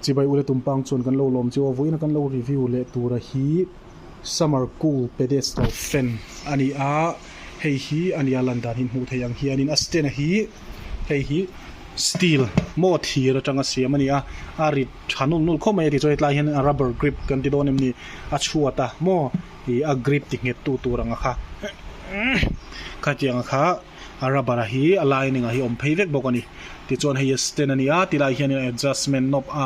Chibai ule tumpang chuan kan lo lawm chu a vawiin a kan lo review leh tura hi summer cool pedestal fan a ni a hei hi a nia lan dan hi hmuh theih ang hianin a stand a hi hei hi steel maw thir atanga siam a ni a a rit tha nul nul khawp mai a tichuan hetlai hian rubber grip kan ti dawn em ni a chhuat a maw ih a grip ti nghet tu tur ang a kha khatiang a kha a rubber a hi a lining a hi a awm phei vek bawk a ni tichuan hei a stand a ni a tilai hianin adjustment knob a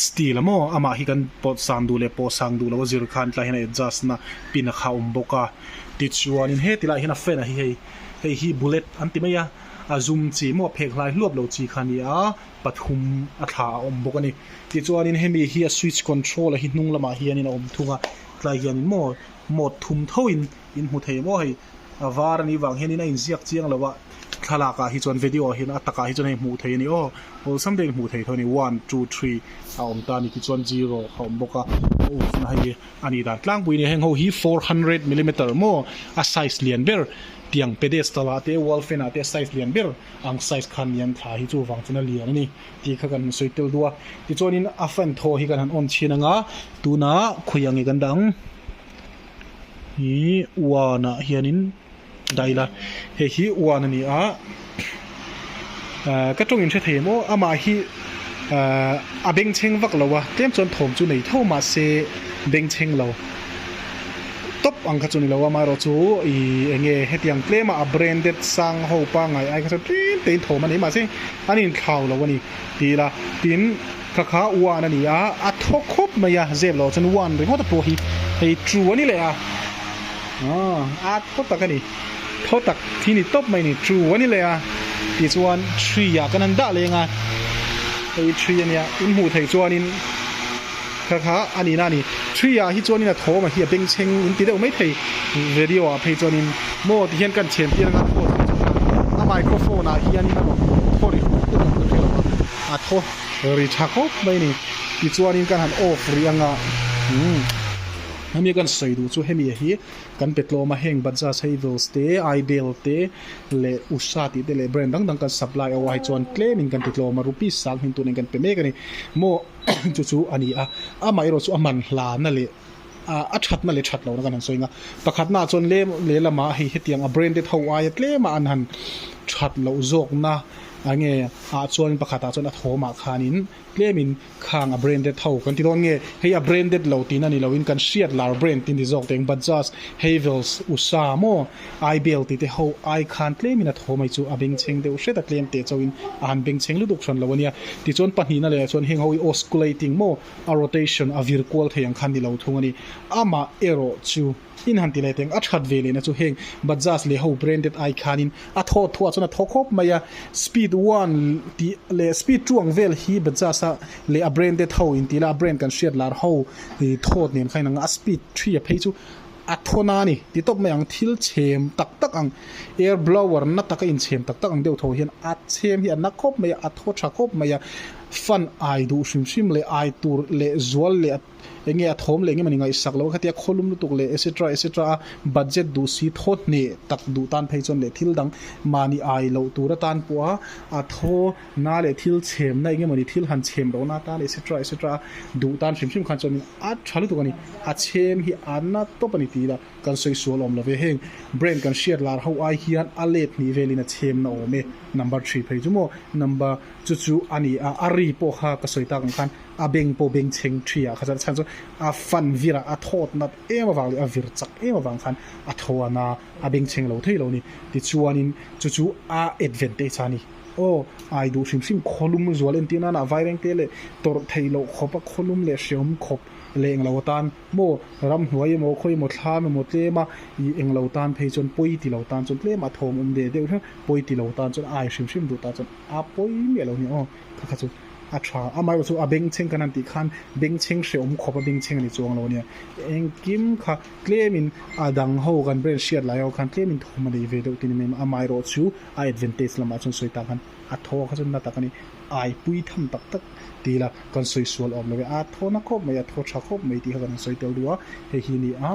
steel a maw amah hi kan pawt sang duh leh pawh sang duh loh a zir khan tlai hian a adjust na pin a kha a awm bawk a tichuanin he tilai hian a fan a hi hei hei hi bullet an ti mai a a zum chi maw a phek hlai hluap lo chi kha a ni a pathum a thla a awm bawk a ni tichuanin hemi hi a switch control a hi hnung lamah hianin a awm thung a tlai hianin maw mode thum thoin in hmu thei maw hei. A var anih vang hianin a inziak chiang lo a, thlalak ah hi chuan video ah hian a takah hi chuan hei hmuh theih a ni aw, awlsam deuhin hmuh theih tho a ni, one two three a awm ta a ni tichuan zero a awm bawk a, a off na hei a nih dan tlangpui a ni, heng ho hi 400 millimeter maw a size lian ber tiang pedestal ah te wall fan ah te a size lian ber ang size khan ni an thla hi chuvang chuan a lian a ni tih kha kan han sawi tel duh a, tichuanin a fan thaw hi kan han on chhin ang a, tunah khawiah nge kan dah ang. Hi uan ah hianin dah ila hei hi uan a ni a ahh ka tawng in hre thei em aw amah hi ahh a bengchheng vak lo a tlem chuan thawm chu nei tho mahse bengchheng lo tawp ang kha chu ni lo a amaherawhchu ih eng nge hetiang tlem a a branded sang ho pangngai ai kha chuan tlem te in thawm a nei mahse an inthlau lo a ni ti ila tin. Kha kha one a ni a, a thaw khawp mai a, zep loh chuan one ringawt a pawh hi hei two a ni leh a, aw a thaw tak a ni, thaw tak hi ni tawp mai a ni, two a ni leh a, tichuan three ah kan han dah leng a, hei three a nia, in hmuh theih chuanin kha kha a nihna a ni, three ah hi chuanin a thawm a hi a bengchheng in ti deuh mai thei, video ah phei chuanin maw tihian kan chhen tir anga thaw thei chu a microphone ah hianin a rawn thaw ri huk huk ang ka hre lo a, a thaw. Ri tha khawp mai a ni. Tichuanin kan han off rih anga umm hemi kan sawi duh chu hemi hi kan pe tlawm a heng Bajaj Havells te Ideal te leh Usha tih te leh brand dang dang kan supply ho ai chuan tlemin kan ti tlawm a rupees sang hin tunin kan pe mek a ni maw chu chu a ni a amaherawh chu a man hlana leh a thatna leh that lohna kan han sawi ang a pakhatnaah chuan lem lehlamah hei hetiang a branded ho aia tlema an han that loh zawkna enge ah chuan pakhatah chuan a thawmah khanin tlemin khang a branded ho kan ti dawn nge hei a branded lo tihna ni loin kan hriat lar brand tih ni zawk teng Bajaj Havells Usha maw Aibel tih te ho ai khan tlemin a thaw mai chu a bengchheng deuh hret a tlem teh chauhin a han bengchheng lutuk hran lo ania tichuan pahnihna leh chuan heng ho hi osculating maw a rotation a vir kual thei ang khan ni lo thung a ni. Amah erawh chu in han ti leh teng a that ve lehna chu heng Bajaj leh ho branded ai khanin a thaw thuah chuan a thaw khawp mai a, speed one tih leh speed two ang vel hi Bajaj a leh a branded ho in tih la a brand kan hriat lar ho thawt nen khan inang a, a speed three a phei chu a thaw na a ni ti tawp mai ang thil chhem tak tak ang air blower na taka inchhem tak tak ang deuh tho hian a chhem hi a na khawp mai a, a thaw tha khawp mai a. Fan ai duh hrim hrim leh ai tur leh zual leh eng nge a thawm leh eng emawni ngaihsak lo a khatia khawlum lutuk leh etc etc a budget duh si thaw hneh tak duh tan phei chuan leh thil dang mahni ai loh tur atan pawh a a thaw na leh thil chhem na eng emawni thil han chhem loh na atan etc etc a duh tan hrim hrim khan chuan a tha lutuk a ni a chhem hi a na tawp a ni tih ila Kan sawi sual awm lo ve, heng brand kan hriat lar ho ai hian a let hnih velin a chhem na awm e, number three phei chu maw number chu chu a ni a, a ri pawh kha ka sawi tak ang khan a beng pawh beng chheng three ah kha chuan a chhan chu a fan vir a, a thawt nat em avang leh a vir chak em avang khan a tho a na a beng chheng lo thei lo a ni, tichuanin chu chu a advantage a ni. Aw, ai duh hrim hrim khawlum zual entir nana vairengte leh tawrh theih loh khawp a khawlum leh hreawm khawp leh englo atan Maw ramhnuai emaw khawi emaw thlam emaw tlem a ih englo tan phei chuan pawi ti lo tan chuan tlem a thawm awm deh deuh hlek pawi ti lo tan chuan ai hrim hrim duh tan chuan a pawi miah lo ni aw kha kha chu a tha amaherawhchu chu a bengchheng kan han tih khan bengchheng hrehawm khawp a bengchheng a ni chuang lo ania engkim kha tlemin a dang ho kan brand hriat lai ho khan tlemin thawm a nei ve deuh tin em em a amaherawhchu a advantage lamah chuan sawi tak khan a thaw kha chuan na tak a ni. Ai pui tham tak tak ti ila kan sawi sual awm lo e, a thaw na khawp mai, a thaw tha khawp mai tih kha kan han sawi tel duh a, hei hi ni a,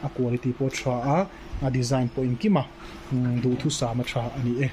a quality pawh a tha a, a design pawh engkim a duhthusam a tha a ni e.